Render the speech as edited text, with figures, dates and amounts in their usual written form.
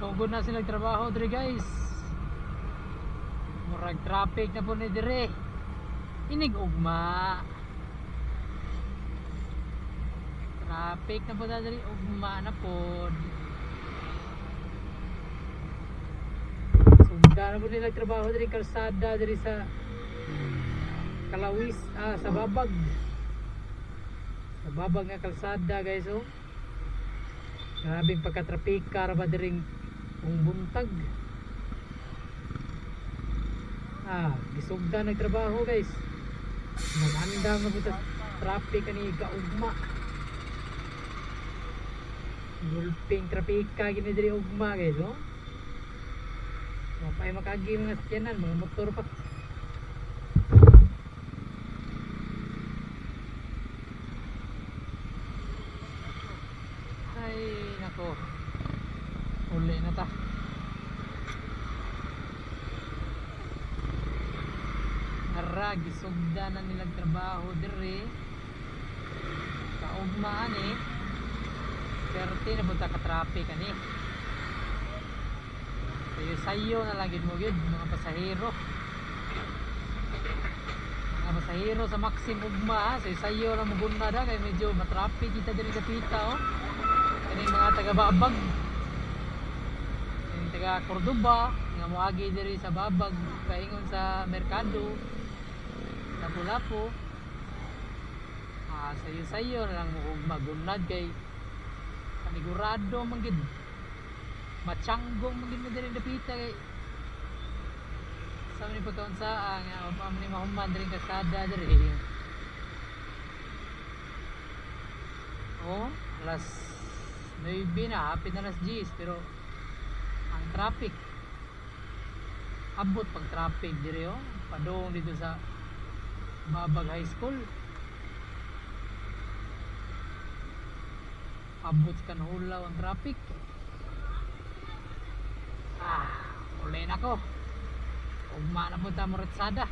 Sugod na sila trabaho diri, guys. Murag traffic na po ni dire. Inig ugma. Traffic na po na diri, ugma na po. Sugda na po nila trabaho diri kalsada diri sa Kalawis, sa Babag. Sa Babag nga kalsada, guys, oh. Grabing pagkatrapika ra ba diring kung buntag. Gisugda nagtrabaho, guys. Nag-andam na po sa traffic ani kaugma. Gulping trapika gini diri ugma, guys, oh. Wa pa makagi mga sakyanan, mga motor pa. Ay, nako. Uli na ta. Ara, gisugda na nilang trabaho diri. Kaugma ani. Perte na punta ka traffic ani. Sayo-sayo na lang gid mo gyud mga pasahero. Mga pasahero sa Maxim ugma ha, sayo-sayo lang mo guna da kay medyo matraffic kita diri dapita, oh. Kaning mga taga Babag. Kaning taga Cordoba nga moagi diri sa Babag paingon sa merkado. Lapu-lapu. Sayo-sayo na lang mo ugma gunad kay panigurado man gid. Matsanggong man gid mo diri dapita kay sa man pagkaunsaa nga wa pa man ni mahuman diri kalsada diri. Oh, alas 9 na, hapit na alas 10, pero ang traffic abot pag traffic diri, oh, padung dito sa Babag High School. Abot sa Kanhulaw ang traffic. Uli na ko. Ugma na po ta mo ratsada.